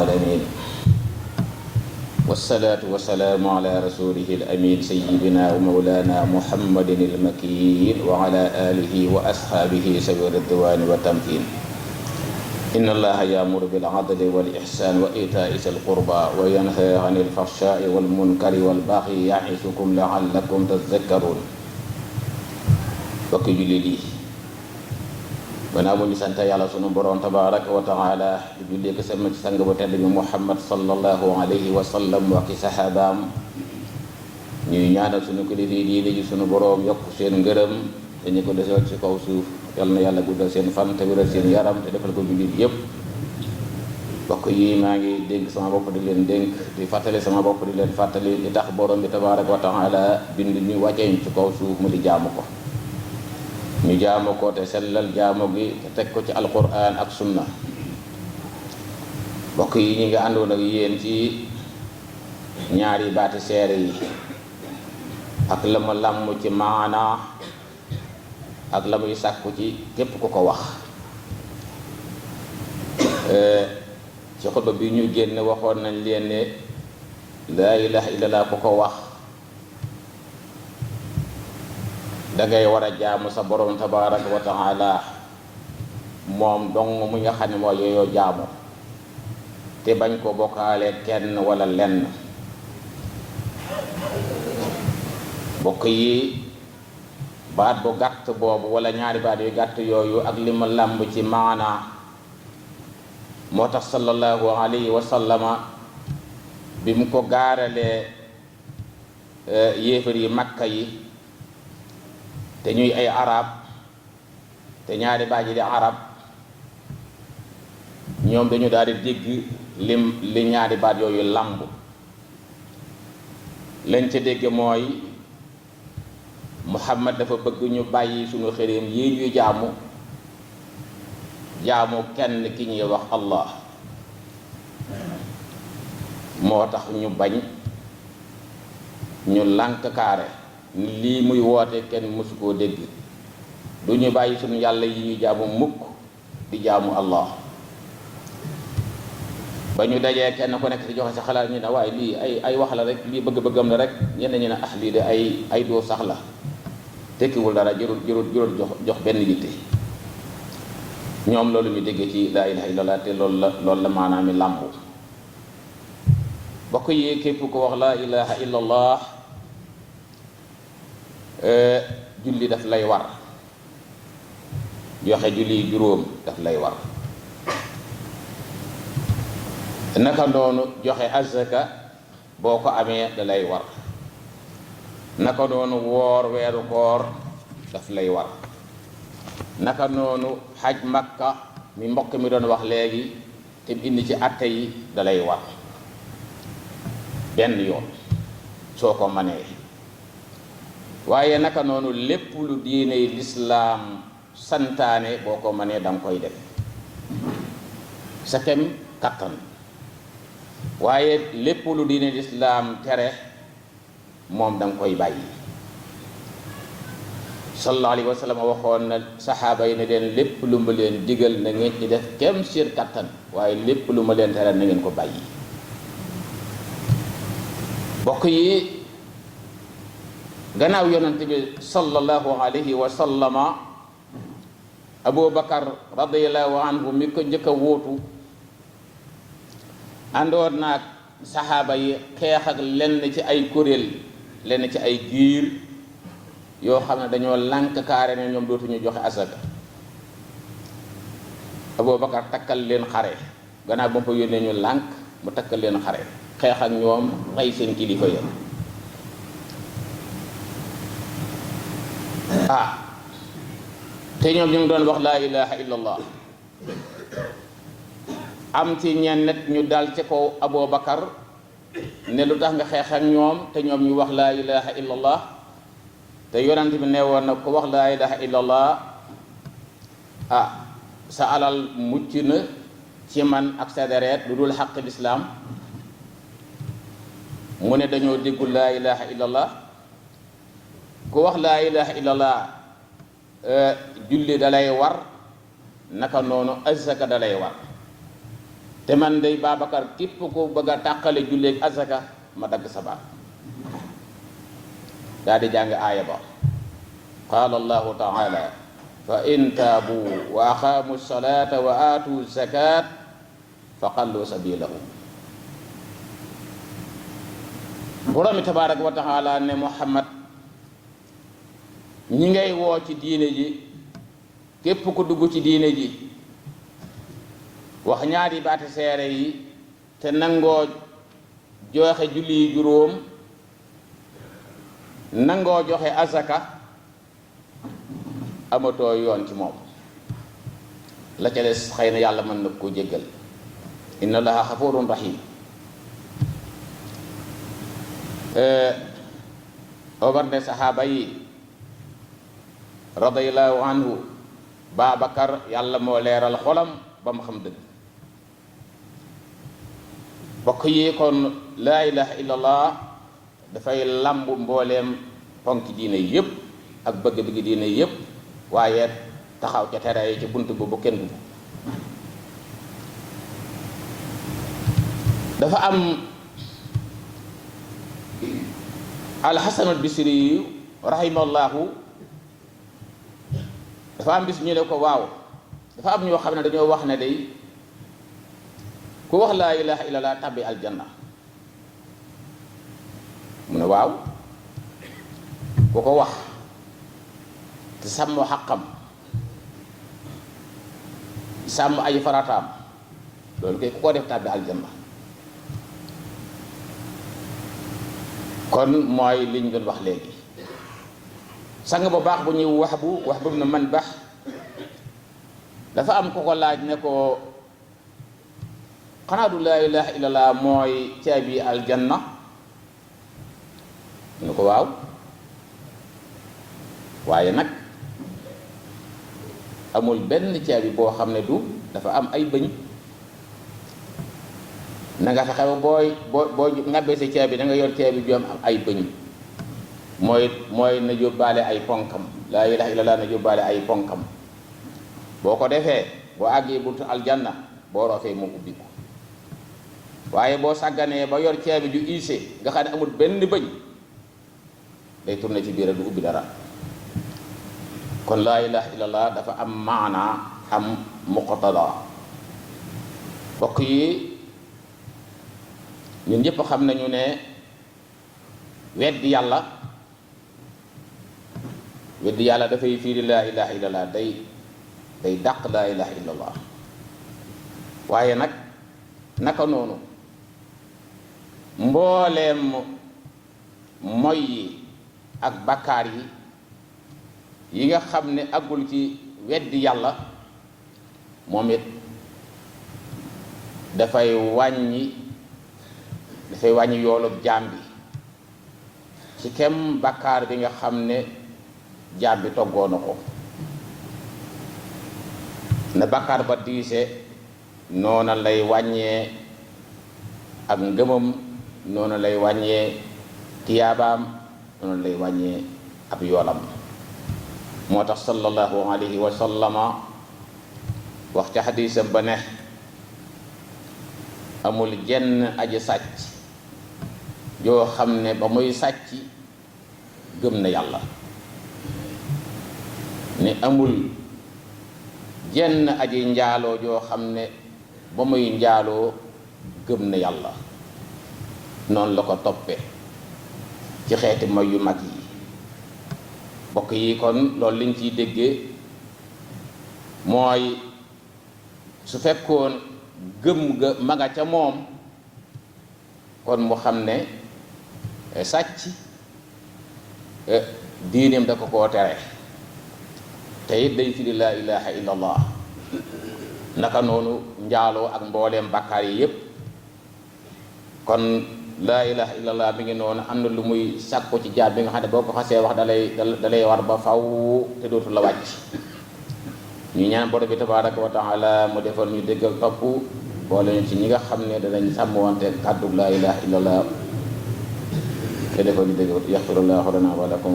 العالمين والصلاة والسلام على رسوله الأمين سيدنا ومولانا محمد المكين وعلى آله وأصحابه سوي الرضوان والتمكين إن الله يأمر بالعدل والإحسان وإيتاء ذي القربى وينهى عن الفحشاء والمنكر والبغي يعظكم لعلكم تذكرون bokki jullit yi gannaaw bu ñu sant yàlla sunu borom tabaraka wa taala di jullee ko sama ci sang bu tedd bi Muhammad sallallahu alayhi wa sallam wa ki sahabaam ñuy ñaanal sunu kilifa yi diine ji sunu borom yokk seen ngërëm te ñu ko desoo ci kaw suuf yal na yàlla guddal seen fan te wéral seen yaram te defal ko jullit yépp bokk yi maa ngi dénk sama bopp di leen dénk di fàttali sama bopp di leen fàttali li tax borom bi tabaraka wa taala bind ñu wàccee ci kaw suuf mu di jaamu ko ñu jaamu ko te sellal jaamu gi te teg ko ci alquran ak sunna bokk yi ñi nga àndoon ak yéen ci ñaari baati seere yi ak la ma làmm ci maana ak la muy sàkku ci képp ku ko wax ci xutba bi ñu génn waxoon nañ leen ne laa ilaha illallah ku ko wax dangay war a jaamu sa borom tabaraka wa taala moom dong mu nga xam ne moo yooyoo jaamu te bañ ko bokkaale kenn wala lenn bokk yi baat bu gàtt boobu wala ñaari baat yu gàtt yooyu ak li ma làmb ci maana moo tax sallallahu alayhi wa sallama bi mu ko gaaralee yéefar yi makka yi te ñuy ay arab te ñaari baat yi di arab ñoom dañu daal di dégg li ñaari baat yooyu làmb lañ ca dégg mooy Muhammad dafa bëgg ñu bàyyi suñu xërëm yi ñuy jaamu kenn ki ñuy wax Allah moo tax ñu bañ ñu lànk kaare lii muy woote kenn mësu koo dégg du ñu bàyyi suñu yàlla yi ñuy jaamu mukk di jaamu Allah ba ñu dajee kenn ku nekk di joxe sa xalaat ñu ne waaye lii ay wax la rek lii bëgg-bëggam la rek ñenn ñu ne lii de ay doo sax la tekkiwul dara jërul jox benn yitte ñoom loolu ñu déggee ci laa ilaha illallah te loolu la maanaam mi làmbu bokk yi képp ko wax laa ilaha illallah julli daf lay war joxe julli juróom daf lay war naka noonu joxe azaka boo ko amee da lay war naka noonu woor weeru koor daf lay war naka noonu xaj makka mi mbokk mi doon wax léegi te indi ci atte yi da lay war benn yoon soo ko manee waaye naka noonu lépp lu diine lislaam santaane boo ko mënee danga koy def sa kem kattan waaye lépp lu diine lislaam tere moom danga koy bàyyi sallallahu alayhi wa sallam waxoon na saxaaba yi ne leen lépp lu ma leen digal na ngeen ci def kem seen kattan waaye lépp lu ma leen tere na ngeen ko bàyyi bokk yi gannaaw yonent bi sallallahu alayhi wa sallama Abu Bakar radiyallahu anhu mi ko njëkk a wóotu àndoon naag saxaaba yi xeex ak lenn ci ay kuréel lenn ci ay giir yoo xam ne dañoo lànk kaare ne ñoom dootuñu joxe asaka Abu Bakar takkal leen xare gannaaw ba mu fa yónnee ñu lànk mu takkal leen xare xeex ak ñoom rey seen kilifa ya te ñoom ñu ngi doon wax laa ilaha illallah am ci ñenn nit ñu dal ci kaw Abu Bakar ne lu tax nga xeex ak ñoom te ñoom ñu wax laa ilaha illallah te yonent bi ne woon na ko wax laa ilaha illallah sa alal mucc na ci man ak sa deret lu dul xaq lislaam mu ne dañoo déggul laa ilaha illallah ku wax laa ilaha illallah julli dalay war naka noonu azaka dalay war te man day Babacar képp ko bëgg a tàqale julleeg azaka ma dagg sa baat. daa di jàng aaya ba qaala allahu taala fa in taabu wa aqaamu salata wa aatu zakat fa xallu sabilahum. borom bi tabaraka wa taala ne Muhammad ñi ngay woo ci diine ji képp ku dugg ci diine ji wax ñaari baati seere yi te nangoo joxe julli juróom, nangoo joxe azaka, amatoo yoon ci moom. la ca des xëy na yàlla mën na koo jéggal. inna allaha xafurun rahim. Omar ne saxaaba yi radiyallahu anhu, Babacar yàlla moo leeral xolam ba mu xam dëgg. bokk yi kon laa ilaha illallah dafay lamb mbooleem ponki diine yépp ak bëgg-bëgg diine yépp, waaye taxaw ca tere yi ci bunt bu kenn dugg. dafa am alxasanul bisri rahimahullahu, dafa am bis ñu ne ko waaw, dafa am ñoo xam ne dañoo wax ne day ku wax laa ilaha illallah tabbi aljanna. mu ne waaw, ku ko wax te sàmm xaqam, sàmm ay farataam, loolu kay ku ko def tabbi aljanna. kon mooy li ñu doon wax léegi. sang bu baax bu ñuy wax bu na man baax, dafa am ku ko laaj ne ko xanaa du laa ilaha illallah mooy caabi aljanna? mu ne ko waaw, waaye nag amul benn caabi boo xam ne du dafa am ay bëñ. na nga fexe ba boo ngabbee sa caabi da nga yor caabi ju am ay bëñ. mooy na yóbbaale ay ponkam. laa ilaha illallah na yóbbaale ay ponkam. boo ko defee boo àggee buntu aljanna boo roofee mu ubbi ko. waaye boo sàgganee ba yor caabi ju iise nga xam ne amul benn bëñ, day tourné ci biir du ubbi dara. kon laa ilaha illallah dafa am maana, am muqtada. bokk yi ñun ñëpp xam nañu ne weddi yàlla dafay fiiri laa ilaha illallah, day dàq laa ilaha illallah. waaye nag naka noonu mbooleem moy yi ak bakkaar yi nga xam ne àggul ci weddi yàlla, moom it dafay wàññi yoolub jaam bi ci kem bakkaar bi nga xam ne jaam bi toggoo na ko. na bakkaar ba diise noona lay wàññee ak ngëmam, noona lay wàññee tiyaabaam, noona lay wàññee ab yoolam. moo tax sallallahu alayhi wa sallama wax ca xadiisam ba ne amul jenn aji sàcc joo xam ne ba muy sàcc gëm na yàlla. ne amul jenn aji njaaloo joo xam ne ba muy njaaloo gëm na yàlla. noonu la ko toppe ci xeeti moy yu mag yi. bokk yi kon loolu liñ ciy déggee mooy su fekkoon gëm ga maga ca moom, kon mu xam ne sàcc diineem da ko koo tere, te it day firi laa ilaha illallah. naka noonu njaaloo ak mbooleem bàkkaar yi yépp. kon laa ilaha illallah bi ngi noonu am na lu muy sàkku ci jaam bi nga xam ne boo ko xasee wax dalay war ba faw te dootu la wàcc. ñu ñaan borom bi tabaraka wa taala mu defal ñu dégg ak topp, boole ñu ci ñi nga xam ne danañ sàmmwante kàddu laa ilaha illallah te defal ñu dégg. yaxfirullahu lana wa lakum.